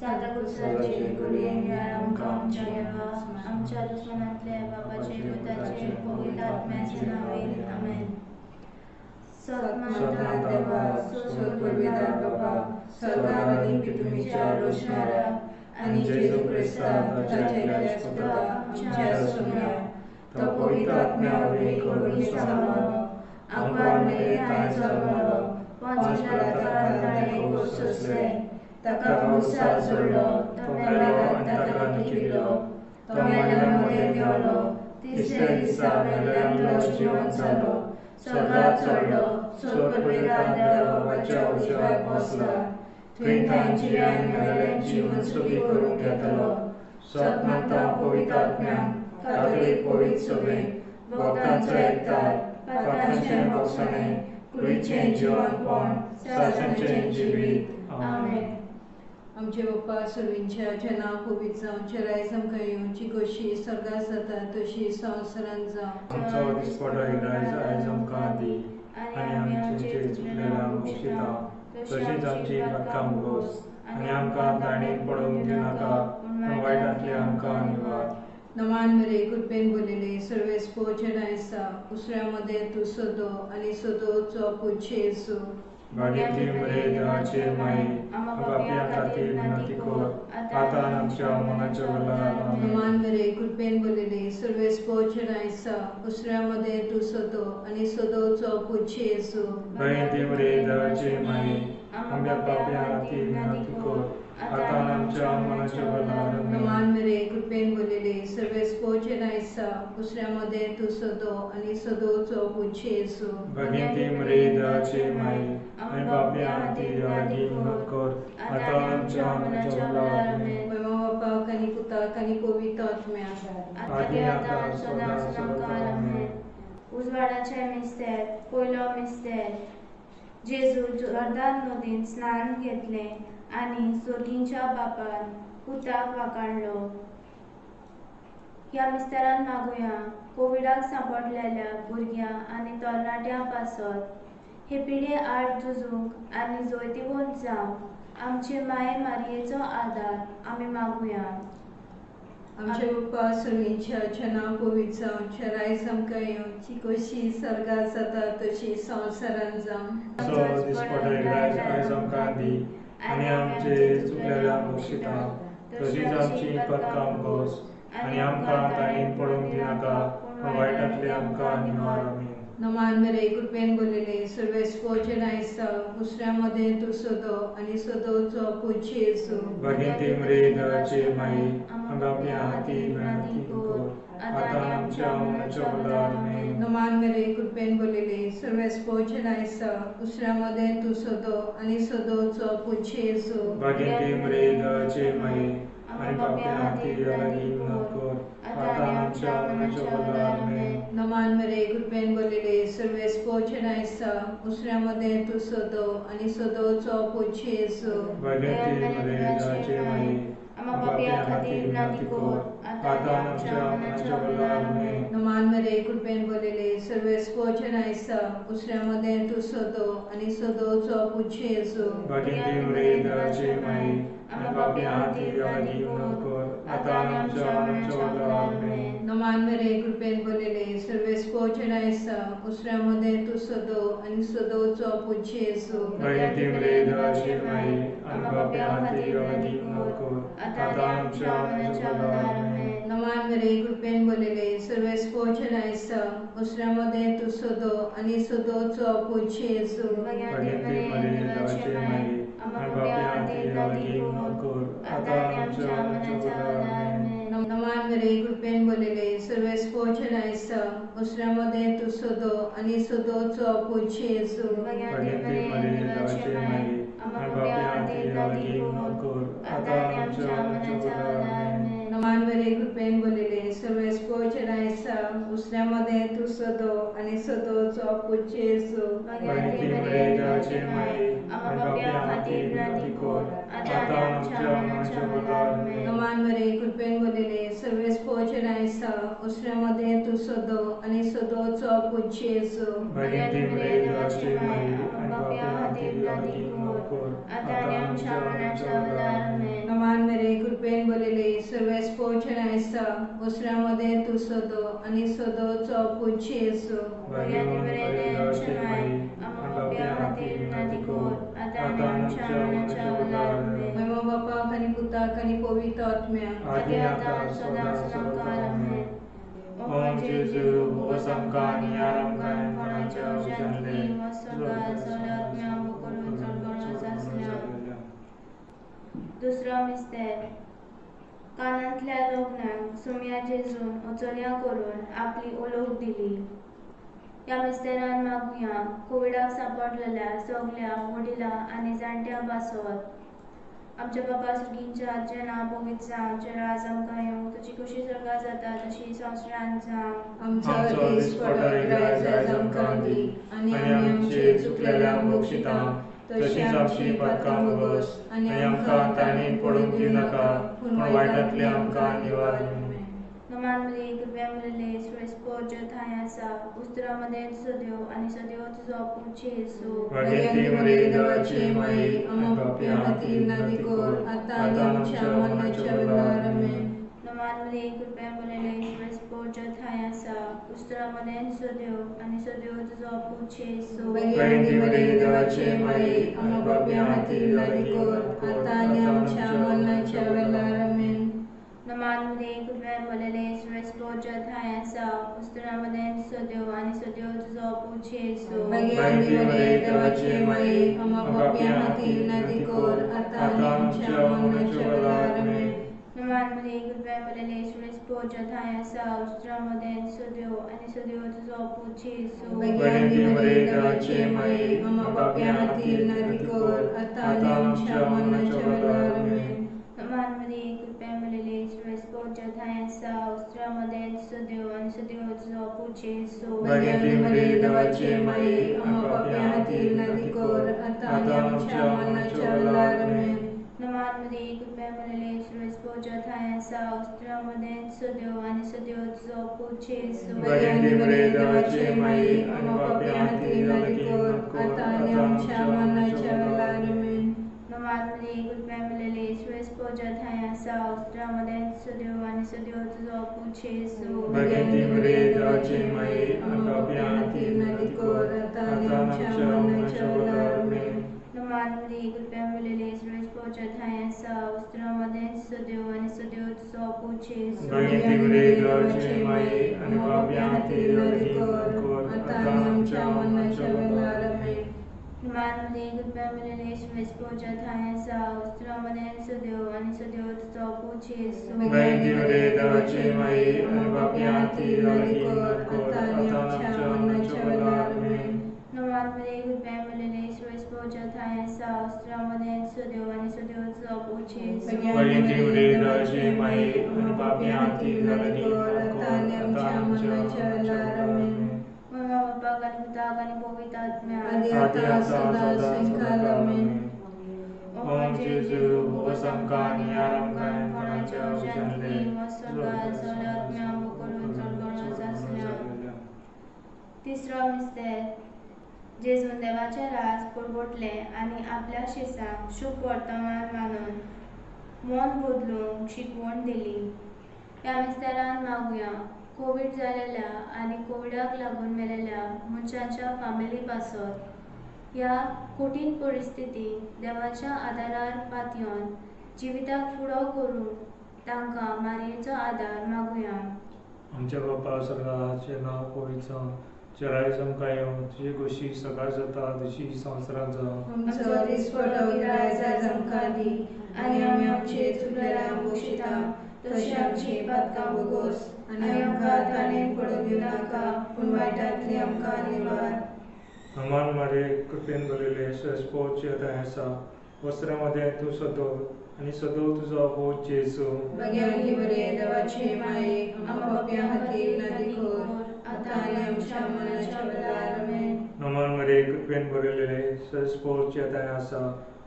सांताक्रुजाचे घडये नियाळ आमकां आमच्या देवा आमच्या दुस्मानांतले बापाचे पुताचे पवित्र आत्म्याचे नांवेन आमेन. सतमानता देवा सोदपुरवेदार बाबा स्वर्गार आनी पृथ्वीच्या रोशणारा आनी जेजू क्रिस्ता ताच्या एकल्याच पुता आमच्या सोम्या तो पवित्र आत्म्या वरवीं करून सांबाळलो आंकवार मेरे ताणें जल्मलो पांच पिलातान ताणें खोस सोंसले ताका खुर्सार जोडलो तो मेलो आनी ताका निखिलो तो मेल्या मदें देंवलो तिसऱ्या दिसा मेल्ल्यांतलो जिवंत जालो स्वर्गार चडलो सोदपुरवेदार देवा बापाच्या उजव्याक बसला थंय ताणें जिव्या आनी मेलेल्यांची मनसुबी करूंक येतलो. सतमानता पवित्र आत्म्यान कातोलीक पवित्र सभेक भक्तांचो एकतार पातकांचें भोगसणें कुडीचें जिवनपण सासणचें जिवीत. आमेन. आमचे बाप्पा सर्वींच्या नांव पवित्र जावचें रायज आमकां येवची कशी स्वर्गार जाता तशी संवसारांत जावं. आमचो दिसपटो रायज आयज आमकां दी आनी आमचे चुकलेल्या बक्षिता तशीच आमची पातकां भोगोस आनी आमकां ताणें पडूंक दिवनाका पूण वायटांतले आमकां निवार. नमान मरे कृपेन भरलेले सर्वेस्पोचे आसा उसऱ्या मदें तूं सदो आनी सदोचो पूत जेजू. भाग्यवती मरे देवाचे माये आमकां पापयां खातीर विनंती कर आतां आनी आमच्या मनाच्या वेळार. आमेन. नमान मरे कृपेन भरलेले सर्वेस्पोचे आसा उसऱ्या मदें तूं सदो आनी सदोचो पूत जेजू. भाग्यवती मरे देवाचे माये आमच्या पापयां खातीर विनंती कर आतां आनी आमच्या मनाच्या वेळार. आमेन. नमान मरे कृपेन भरलेले सर्वेस्पोचे आसा उसऱ्या मदें तूं सदो आनी सदोचो पूत जेजू. भाग्यवती मरे देवाचे माये आनी पापयां खातीर लागीं विनंती कर आतां आनी आमच्या मनाच्या वेळार. आमेन. महिमा बापाक आनी पुताक आनी पवित्र आत्म्याक आदी आतां सदां सदां. आमेन. उजवाडाचें मिस्तेर. पयलो मिस्तेर. जेजू जोर्दान नदीन स्नान घेतलें आनी सोर्गींच्या बापान पुताक वाकाणलो. ह्या मिस्तेरान मागुया कोविडाक सांपडलेल्या भुरग्यां आनी तरणाट्यां पासत हे पिडे आड झुजूंक आनी जैतिवंत जावंक आमचे माये मारयेचो आदार आमी मागुया. आमचे बाप्पा सर्वींच्या नांव पवित्र जावचें रायज आमकां येवची कशी स्वर्गार जाता तशी संवसारांत जावं. आमचो दिसपटो रायज आयज आमकां दी आनी आमचे चुकलेल्या बक्षिता तशीच आमची पातकां भोगोस आनी आमकां ताणें पडूंक दिनाका पूण वायटांतले आमकां निवार. आमेन. नमान मरे कृपेन भरलेले सर्वेस्पोचे आसा उसऱ्या मदें तूं सदो आनी सदोचो पूत जेजू. भाग्यवती मरे देवाचे माये आमकां पापयां खातीर विनंती कर आतां आनी आमच्या मनाच्या वेळार. आमेन. नमान मरे कृपेन भरलेले सर्वेस्पोचे आसा उसऱ्या मदें तूं सदो आनी सदोचो पूत जेजू. भाग्यवती मरे देवाचे माये आनी पापयां खातीर लागीं विनंती कर आतां आनी आमच्या मनाच्या वेळार. आमेन. नमान मरे कृपेन भरलेले सर्वेस्पोचे आसा उसऱ्या मदें तूं सदो आनी सदोचो पूत जेजू. भाग्यवती मरे देवाचे माये आमकां पापयां खातीर विनंती कर आतां आनी आमच्या मनाच्या वेळार. आमेन. नमान मरे कृपेन भरलेले सर्वेस्पोचे आसा उसऱ्या मदें तूं सदो आनी सदोचो पूत जेजू. भाग्यवती मरे देवाचे माये आनी पापयां खातीर लागीं विनंती कर आतां आनी आमच्या मनाच्या वेळार. आमेन. नमान मरे कृपेन भरलेले सर्वेस्पोचे आसा उसऱ्या मदें तूं सदो आनी सदोचो पूत जेजू. भाग्यवती मरे देवाचे माये आनी पापयां खातीर लागीं विनंती कर आतां आनी आमच्या मनाच्या वेळार. आमेन. नमान मरे कृपेन भरलेले सर्वेस्पोचे आसा उसऱ्या मदें तूं सदो आनी सदोचो पूत जेजू. भाग्यवती मरे देवाचे माये आनी पापयां खातीर लागीं विनंती कर आतां आनी आमच्या मनाच्या वेळार. आमेन. नमान मरे कृपेन भरलेले सर्वेस्पोचे आसा उसऱ्या मदें तूं सदो आनी सदोचो पूत जेजू. भाग्यवती मरे देवाचे माये आनी पापयां खातीर लागीं विनंती कर आतां आनी आमच्या मनाच्या वेळार. आमेन. नमान मरिये कृपेन भरिल्ले सर्वेस्पोर आसा उसऱ्या मदें तूं सदो आनी सदोचो पूत जेजू. भगिनी मरिये देवाचे माये आनी पापयां खातीर विनंती कर आतां आनी आमच्या मरणाच्या वेळार आमेन. नमान मरिये कृपेन भरिल्ले सर्वेस्पोर आसा उसऱ्या मदें तूं सदो आनी सदोचो पूत जेजू. भगिनी मरिये देवाचे माये आनी पापयां खातीर विनंती कर आतां आनी आमच्या मरणाच्या वेळार आमेन. नमान मरिये कृपेन भरिल्ले सर्वेस्पोर आसा उसऱ्या मदें तूं सदो आनी सदोचो पूत जेजू. भगिनी मरिये देवाचे माये आनी पापयां खातीर विनंती कर आतां आनी आमच्या मरणाच्या वेळार आमेन. महिमा बापाक आनी पुताक आनी पवित्र आत्म्याक. आदी आतां सदां सदांकाळ आमेन. ओ जेजू भोगोस आमकां आनी यार आमकां कोणाच्या उज्यांतले दुसरो मिस्तेर कानांतल्या लग्नाक सोम्या जेजून उचलया करून आपली ओलोक दिली. ह्या मिस्तेरान मागुया कोविडाक सांपडलेल्या सगल्या वडिलां आनी जाणट्यां पासत. आमच्या बाबा सुगींच्या तुजें नांव पवित्र जावं, तुजें राज आमकां येवं, तुजी खोशी स्वर्गार जाता तशी संवसारांत जावं. आमचो दिसपटो रायज आयज आमकां दी आनी आमी आमचे चुकलेल्यांक बक्षिता तशीच आमची पातकां भोगोस आनी आमकां ताणें पडूंक दिवनाका पूण वायटांतलें आमकां निवार. नमान मरिये कृपया भरिल्ले सर्वेस्पोर थांय आसा उस्त्रा मदें सद्यो आनी सद्यो तुजो पूत जेजू. भगिनी मरिये देवाची माये आनी पापयां खातीर विनंती कर आतां आनी आमच्या मरणाच्या वेळार आमेन. नमान मरिये कृपया भरिल्ले सर्वेस्पोर थांय आसा उस्त्रा मदें सद्यो आनी सद्यो तुजो पूत जेजू. भगिनी मरिये देवाची माये आनी पापयां खातीर विनंती कर आतां आनी आमच्या मरणाच्या वेळार आमेन. नमान मरिये कृपया भरिल्ले सर्वेस्पोर थांय आसा उस्त्रा मदें सद्यो आनी सद्यो तुजो पूत जेजू. भगिनी मरिये देवाचे माये आनी पापयां खातीर विनंती कर आतां आनी आमच्या मरणाच्या वेळार आमेन. नमान मरिये कृपया भरिल्ले सर्वेस्पोर थांय आसा उस्त्रा मदें सद्यो आनी सद्यो तुजो पूत जेजू. भगिनी मरिये देवाचे माये आनी पापयां खातीर विनंती कर आतां आनी आमच्या मरणाच्या वेळार आमेन. नमान मरिये कृपया भरिल्ले सर्वेस्पोर थांय आसा उस्त्रा मदें सद्यो आनी सद्यो तुजो पूत जेजू. भगिनी मरिये देवाचे माये आनी पापयां खातीर विनंती कर आतां आनी आमच्या मरणाच्या वेळार आमेन. नमान मरिये कृपया भरिल्ले सर्वेस्पोर थांय आसा उस्त्रा मदें सद्यो आनी सद्यो तुजो पूत जेजू. भगिनी मरिये देवाचे माये आनी पापयां खातीर विनंती कर आतां आनी आमच्या मरणाच्या वेळार आमेन. नमान मरिये कृपया भरिल्ले सर्वेस्पोर थांय आसा उस्त्रा मदें सद्यो आनी सद्यो तुजो पूत जेजू. भगिनी मरिये देवाचे माये आनी पापयां खातीर विनंती कर आतां आनी आमच्या मरणाच्या वेळार आमेन. नमान मरिये कृपया भरिल्ले सर्वेस्पोर थांय आसा उस्त्रा मदें सद्यो आनी सद्यो तुजो पूत जेजू. भगिनी मरिये देवाचे माये आनी पापयां खातीर विनंती कर आतां आनी आमच्या मरणाच्या वेळार आमेन. नमान मरिये कृपया भरिल्ले सर्वेस्पोर थांय आसा उस्त्रा मदें सद्यो आनी सद्यो तुजो पूत जेजू. भगिनी मरिये देवाचे माये आनी पापयां खातीर विनंती कर आतां आनी आमच्या मरणाच्या वेळार आमेन. नमान मरिये कृपया भरिल्ले सर्वेस्पोर थांय आसा उस्त्रा मदें सद्यो आनी सद्यो तुजो पूत जेजू. भगिनी मरिये देवाचे माये आनी पापयां खातीर विनंती कर आतां आनी आमच्या मरणाच्या वेळार आमेन. महिमा बापाक आनी पुताक आनी पवित्र आत्म्याक. आदी आतां सदां सदांकाळ आमेन. ओ जेजू भोगोस आमकां आनी यार आमकां कोणाच्या उज्यांतले तिसरो मिस्तेर जेजून देवाचें राज परगटलें आनी आपल्या शिसांक शुभ वर्तमान मानून मन बदलूंक शिकवण दिली. ह्या मिस्तेरान मागुया कोवीड जालेल्या आनी कोविडाक लागून मेलेल्या मनशांच्या फामिली पासत ह्या कठीण परिस्थितींत देवाच्या आदारार पातयेवन जिविताक फुडो करूंक तांकां मारयेचो आदार मागुया. आमच्या बापा स्वर्गाचें नांव पवित्र जावं, तुजें राज आमकां येवं, तुजी खोशी सकाळ जाता तशी संवसारांत जावं. आमचो दिसपटो रायज आयज आमकां दी आनी आमी आमचे चुकलेल्यांक बक्षिता तशी आमची पातकां भोगोस आनी आमकां ताणें पडूंक दिवनाका पूण वायटांतली आमकां निवार. नमान मरिये कृपेन भरिल्ले सर्वेस्पोर थांय आसा वस्त्रा मदें तूं सदो आनी सदो तुजो पूत जेजू. भग्यांती मरिये देवाचे माये, आमकां पापयां खातीर विनंती कर, आतां आनी आमच्या मरणाच्या वेळार. आमेन. नमन मरिये, कृपेन भरिल्ले, सरस्पोर्च्या तांय आसा,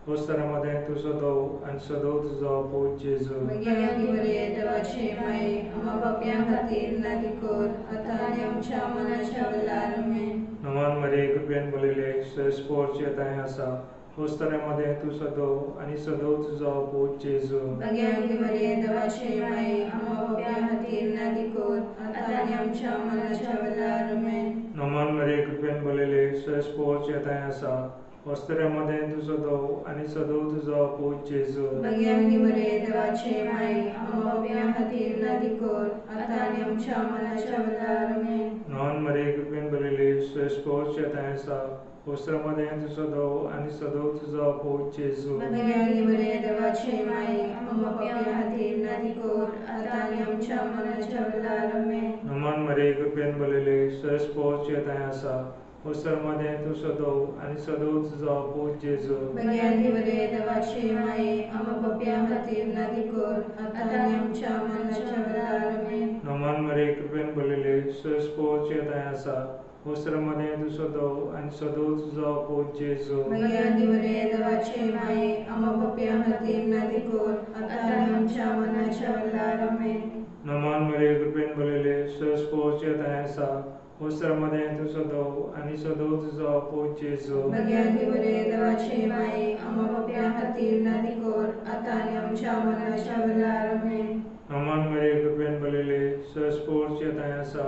वस्त्रां मदें तूं सदो आनी सदो तुजो पूत जेजू. भग्यांती मरिये देवाचे माये, आमकां पापयां खातीर विनंती कर, आतां आनी आमच्या मरणाच्या वेळार. आमेन. नमन मरिये, कृपेन भरिल्ले, सरस्पोर्च्या तांय आसा, वस्त्रां मदें तूं सदो आनी सदो तुजो पूत जेजू. भग्यांती मरिये देवाचे माये, आमकां पापयां खातीर विनंती कर, आतां आनी आमच्या मरणाच्या वेळार. आमेन. नमन मरिये, कृपेन भरिल्ले, सरस्पोर्च्या तांय आसा, वस्त्रां मदें तूं सदो आनी सदो तुजो पूत जेजू. भग्यांती मरिये देवाचे माये, आमकां पापयां खातीर विनंती कर, आतां आनी आमच्या मरणाच्या वेळार. आमेन. नमन मरिये, कृपेन भरिल्ले, सरस्पोर्च्या तांय आसा, वस्त्रां मदें तूं सदो आनी सदो तुजो पूत जेजू. भग्यांती मरिये देवाचे माये, आमकां पापयां खातीर विनंती कर, आतां आनी आमच्या मरणाच्या वेळार. आमेन. नमन मरिये, कृपेन भरिल्ले, सरस्पोर्च्या तांय आसा, वस्त्रां मदें तूं सदो आनी सदो तुजो पूत जेजू. भग्यांती मरिये देवाचे माये, आमकां पापयां खातीर विनंती कर, आतां आनी आमच्या मरणाच्या वेळार. आमेन. नमन मरिये, कृपेन भरिल्ले, सरस्पोर्च्या तांय आसा, वस्त्रां मदें तूं सदो आनी सदो तुजो पूत जेजू. भग्यांती मरिये देवाचे माये, आमकां पापयां खातीर विनंती कर, आतां आनी आमच्या मरणाच्या वेळार. आमेन. नमन मरिये, कृपेन भरिल्ले, सरस्पोर्च्या तांय आसा, वस्त्रां मदें तूं सदो आनी सदो तुजो पूत जेजू. भग्यांती मरिये देवाचे माये, आमकां पापयां खातीर विनंती कर, आतां आनी आमच्या मरणाच्या वेळार. आमेन. नमन मरिये, कृपेन भरिल्ले, सरस्पोर्च्या तांय आसा,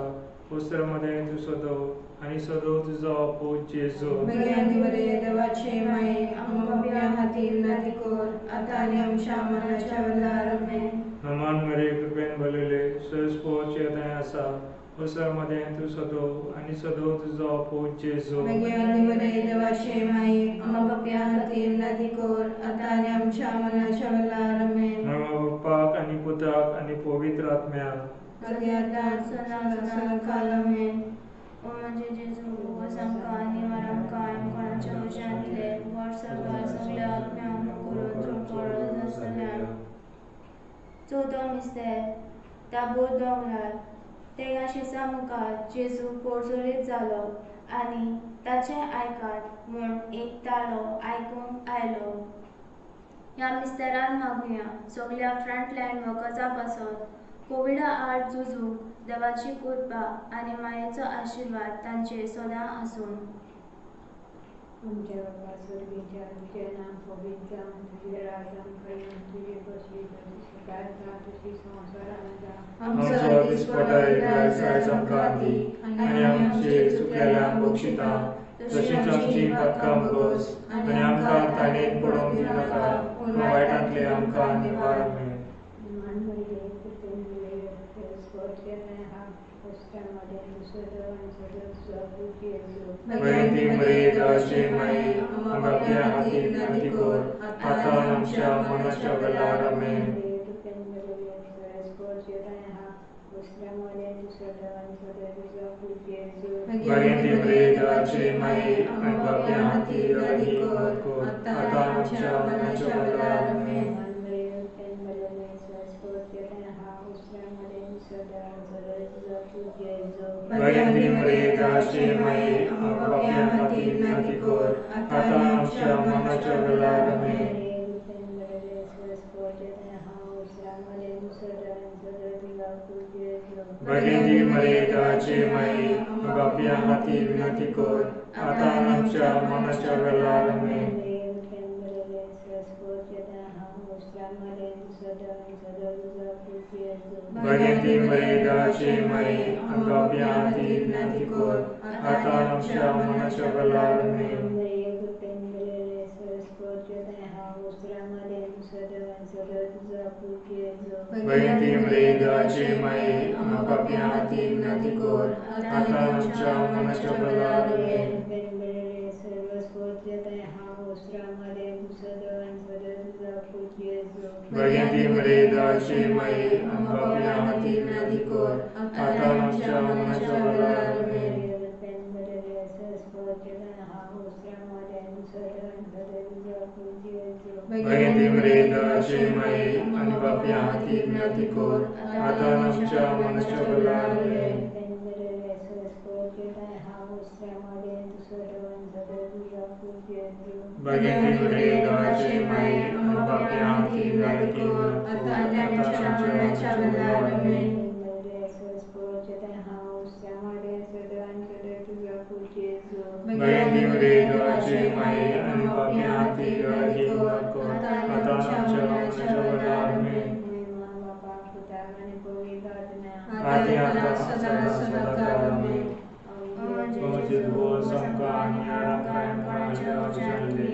वस्त्रां मदें तूं सदो आनी सदो तुजो पूत जेजू. भग्यांती मरिये देवाचे माये, आमकां पापयां खातीर विनंती कर, आतां आनी आमच्या मरणाच्या वेळार. आमेन. नमन मरिये, कृपेन भरिल्ले, सरस्पोर्च्या तांय आसा, वस्त्रां मदें तूं सदो आनी सदो तुजो पूत जेजू. भग्यांती मरिये देवाचे माये, आमकां पापयां खातीर विनंती कर, आतां आनी आमच्या मरणाच्या वेळार. आमेन. नमो बाप्पाक आनी पुताक आनी पवित्र आत्म्याक. सदां काल. आमेन. ओ म्हजे जेजू, भोगोस आमकां आनी आमकां कोणाच्या उज्यांतले वर्सभर सगल्या आत्म्यांक करून चडपडत आसतल्या. चवथो मिस्तेर, ताबोर दोंगरार तेगाशिसा मुखार जेजू पोरजोरीत जालो आनी ताचें आयकात म्हूण एक ताळो आयकूंक आयलो. ह्या मिस्तेरान मागुया सगल्या फ्रंटलायन वर्कर्सां पासत कोविडा आड झुजूंक देवाची कृपा आनी मायेचो आशिर्वाद तांचेर सदां आसूं. आमच्या बाबा स्वर्गीच्या, तुजें नांव पवित्र जावं, तुजें राज आमकां येवं, तुजी खोशी जशी स्वर्गार जाता तशी संवसारांत जावं. आमचो दिसपटो एक आयज आमकां दी आनी आमचे चुकलेल्यांक बक्षिता तशीच आमची पातकां भोगोस आनी आमकां ताणें पडोवंक दिनाका, पूण वायटांतले आमकां निवार. आमेन. मान मरिये, कृपेन भरिल्ले, स्वर्गाच्या आहा, वस्त्रां मदें तूं सदो आनी सदो तुजो पूत जेजू. भयंती मरिये देवाचे माये, आमकां पापयां खातीर विनंती कर, आतां आनी आमच्या मरणाच्या वेळार. आमेन. कृपेन भरिल्ले, स्वर्गाच्या आहा, वस्त्रां मदें तूं सदो आनी सदो तुजो पूत जेजू. भयंती मरिये देवाचे माये, आमकां पापयां खातीर विनंती कर, आतां आनी आमच्या मरणाच्या वेळार. आमेन. मान मरिये, कृपेन भरिल्ले, स्वर्गाच्या आहा, वस्त्रां मदें तूं सदो आनी सदो तुजो पूत जेजू. भयंती मरिये देवाचे माये, आमकां पापयां खातीर विनंती कर, आतां आनी आमच्या मरणाच्या वेळार. आमेन. कृपेन भरिल्ले, स्वर्गाच्या आहा, वस्त्रां मदें तूं सदो आनी सदो तुजो पूत जेजू. भयंती मरिये देवाचे माये, आमकां पापयां खातीर विनंती कर, आतां आनी आमच्या मरणाच्या वेळार. आमेन. कृपेन भरिल्ले, स्वर्गाच्या आहा, वस्त्रां मदें तूं सदो आनी सदो तुजो पूत जेजू. भयंती मरिये देवाचे माये, आमकां पापयां खातीर विनंती कर, आतां आनी आमच्या मरणाच्या वेळार. आमेन. कृपेन भरिल्ले, स्वर्गाच्या आहा, वस्त्रां मदें तूं सदो आनी सदो तुजो पूत जेजू. भयंती मरिये देवाचे माये, आमकां पापयां खातीर विनंती कर, आतां आनी आमच्या मरणाच्या वेळार. आमेन. कृपेन भरिल्ले, स्वर्गाच्या आहा, वस्त्रां मदें तूं सदो आनी सदो तुजो पूत जेजू. भयंती मरिये देवाचे माये, आमकां पापयां खातीर विनंती कर, आतां आनी आमच्या मरणाच्या वेळार. आमेन. कृपेन भरिल्ले, स्वर्गाच्या आहा, वस्त्रां मदें तूं सदो आनी सदो तुजो पूत जेजू. भयंती मरिये देवाचे देवाचे माये आनी बापया खातीर विनंती कर, आतां आमच्या मरणाच्या वेळार. भगिनी रे देवाचे माये आनी बापया खातीर विनंती कर, आतां आमच्या मरणाच्या वेळार. भगिनी रे देवाचे माये आनी बापया खातीर विनंती कर, आतां आमच्या मरणाच्या वेळार. आदी आतां सदां सदांकाळ. आमेन. जेजू आमकां आनी आमकां जाणले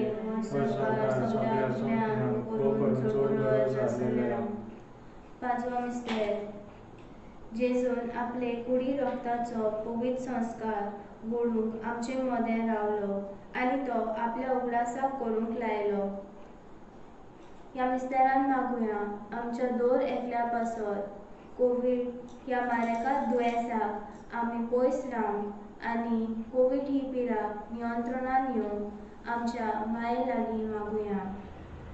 संवसार सगळ्या सोंपण्यांक खूब करून चड गरज आसलेल्या. पांचवो मिस्तेर. जेजून आपले कुडी रक्ताचो पवित्र संस्कार घडूंक आमचे मदें रावलो आनी तो आपल्या उगडासाक करूंक लायलो. ह्या मिस्तेरान मागुया आमच्या दर एकल्या पासत कोवीड ह्या मारेकात दुयेंसाक आमी पयस रावंक आनी कोवीड ही पिडा नियंत्रणान येवंक आमच्या माये लागीं मागुया.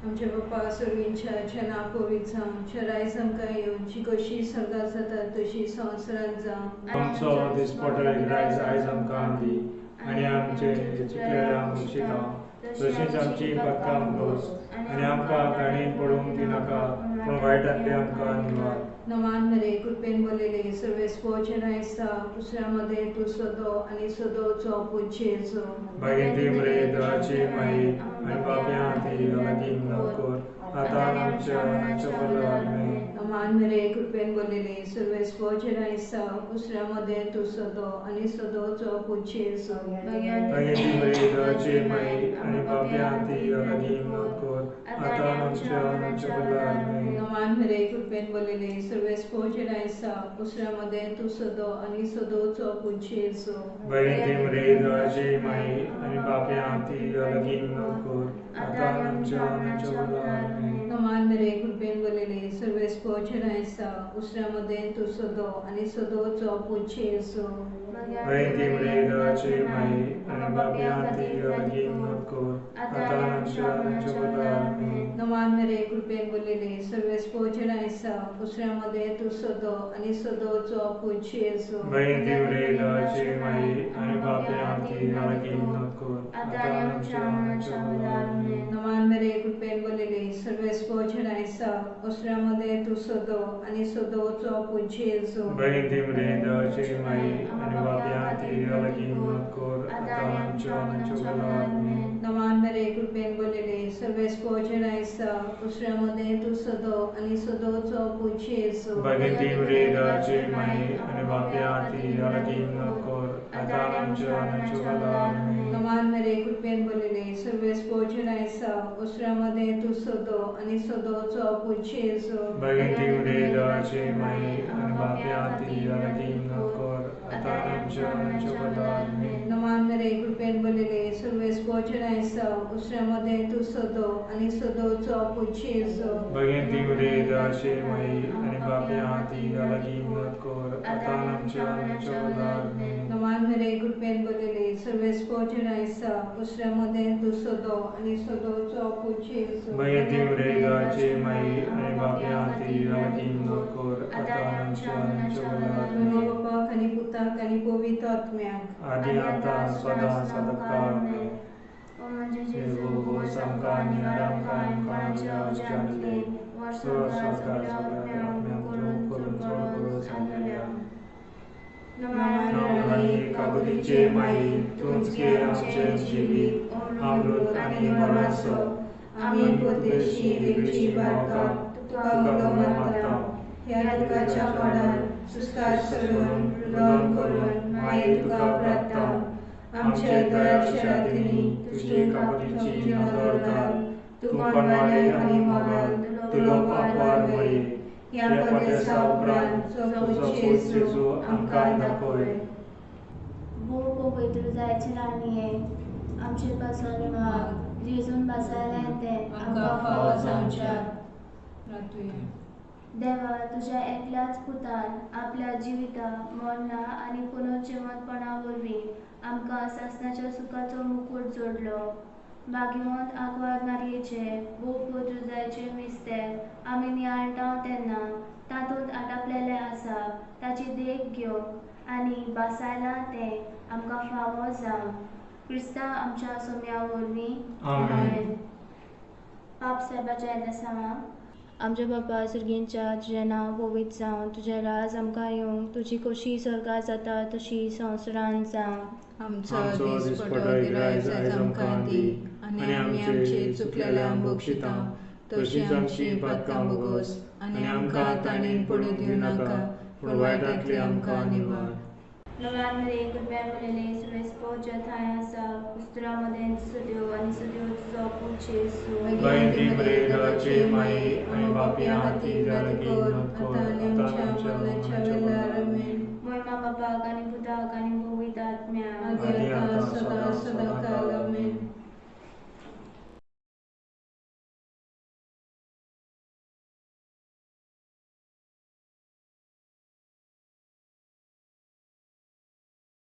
आमच्या बापा सर्वींच्या नांव पवित्र जावं, रायज आमकां येवची, कशी स्वर्गात जाता तशी संवसारांत जावं. आमचो दिसपटो रायज आयज आमकां दी आनी आमचे चुकलेल्या बक्षिता तशीच आमची पक्का गोस आनी आमकां ताणें पडूंक दिनाका, पूण वायटांतले आमकां निवार. नमान मरे कृपेन बोललेले सर्वेस्पोचे रायसा दुसऱ्यामध्ये तूं सदो आनी सदोचो पूत जेजू. भगिनी मरे देवाचे माये आनी बापया खातीर लागीं कर, आतां आमच्या मरणाच्या वेळार. नमान मरे कृपेन बोललेले सर्वेस्पोचे रायसा दुसऱ्यामध्ये तूं सदो आनी सदोचो पूत जेजू. भगिनी मरे देवाचे माये आनी बापया खातीर लागीं कर, आतां आमच्या मरणाच्या वेळार. नमान मरे कृपेन बोललेले सर्वेस्पोचे रायसा दुसऱ्यामध्ये तूं सदो आनी सदोचो पूत जेजू. भगिनी मरे देवाचे माये आनी बापया खातीर लागीं कर, आतां आमच्या मरणाच्या वेळार. नमान मरे कृपेन बोललेले सर्वेस्पोचे रायसा दुसऱ्यामध्ये तूं सदो आनी सदोचो पूत जेजू. भगिनी मरे देवाचे माये आनी बापया खातीर लागीं कर, आतां आमच्या मरणाच्या वेळार. नमान मरे कृपेन बोललेले सर्वेस्पोचे रायसा दुसऱ्यामध्ये तूं सदो आनी सदोचो पूत जेजू. भगिनी मरे देवाचे माये आनी बापया खातीर लागीं कर, आतां आमच्या मरणाच्या वेळार. नमान मरे कृपेन बोललेले सर्वेस्पोचे रायसा दुसऱ्यामध्ये तूं सदो आनी सदोचो पूत जेजू. भगिनी मरे देवाचे माये आनी बापया खातीर लागीं कर, आतां आमच्या मरणाच्या वेळार. नमान मरे कृपेन बोललेले सर्वेस्पोचे रायसा दुसऱ्यामध्ये तूं सदो आनी सदोचो पूत जेजू. भगिनी मरे देवाचे माये आनी बापया खातीर लागीं कर, आतां आमच्या मरणाच्या वेळार. नमान मरे कृपेन बोललेले सर्वेस्पोचे रायसा दुसऱ्यामध्ये तूं सदो आनी सदोचो पूत जेजू. भगिनी मरे देवाचे माये आनी बापया खातीर लागीं कर, आतां आमच्या मरणाच्या वेळार. नमान मरे कृपेन बोललेले सर्वेस्पोचे रायसा दुसऱ्यामध्ये तूं सदो आनी सदोचो पूत जेजू. भगिनी मरे देवाचे माये आनी बापया खातीर लागीं कर, आतां आमच्या मरणाच्या वेळार. नमान मरे कृपेन बोललेले सर्वेस्पोचे रायसा दुसऱ्यामध्ये तूं सदो आनी सदोचो पूत जेजू. भगिनी मरे देवाचे माये आनी बापया खातीर लागीं कर, आतां आमच्या मरणाच्या वेळार. बापाक आनी पुताक आनी पवित्र आत्म्याक आदी आतां सदां सदांकाळ. आमेन. जेजू आमकां आनी आमकां कोणाच्या उज्यांतले संवसार सगळ्या आत्म्यांक करून चड गरज आसलेल्या. आनी काकुतीचे माये तूंच गे आमचें जिवीत अमृत आनी मरणाचो. आमी परदेशी वेगळीं बाळकां तुका उलो मारता. ह्या दुखाच्या पाडार सुस्कार सोडून रुदन करून माये तुका प्रार्थना. आमच्या दयाच्या रातींनी तुजी काकुतीची नदर घाल, तूं कोणवाले आनी मोगाल तुलो पापवार मये. ह्या परदेसा उपरांत तुजो पूत जेजू आमकां दाखय. भोव पवित्र जायचे राणये आमचे पासून माग, जेजून बसायलें तें आमकां फावो जावच्याक. देवा, तुज्या एकल्याच पुतान आपल्या जिविता मरणा आनी पुनर्जिवंतपणा वरवीं आमकां सासणाच्या सुखाचो मुकूट जोडलो. भाग्यवंत आंकवार मारयेचे भोव जायचे मिस्तेर आमी नियाळटा तेन्ना तातूंत आटापलेलें आसा ताची देख घेवंक आनी भासायलां तें आमकां फावो जावं क्रिस्ता आमच्या सोम्या वरवीं. आमेन. पाप साहेबाच्या येदेसांवाक. आमच्या बापा सर्गींच्या, तुजें नांव पवित्र जावं, तुजें राज आमकां येवंक, तुजी खोशी स्वर्गार जाता तशी संवसारांत जावं. आमचो दिसपटो गिरायज आयज आमकां दी आनी आमी आमचे चुकलेल्यांक बक्षिता तशीच आमची पातकां भोगोस आनी आमकां ताणें पडूं दिवनाका पूण वायटांतली आमकां निवार. नव्यान मरे कुटुंब्या मुलेले सुरेसपोच्या थांय आसा उस्त्रा मदें सुद्यो आनी सुद्यो तुजो पूत जेजू. बायंती मरे देवाचे माये आनी पापया खातीर लागीं कर आतां आमच्या मरणाच्या वेळार. आमेन. मोयमा बापाक आनी पुताक आनी पवित्र आत्म्याक. आदी आतां सदां सदां काल.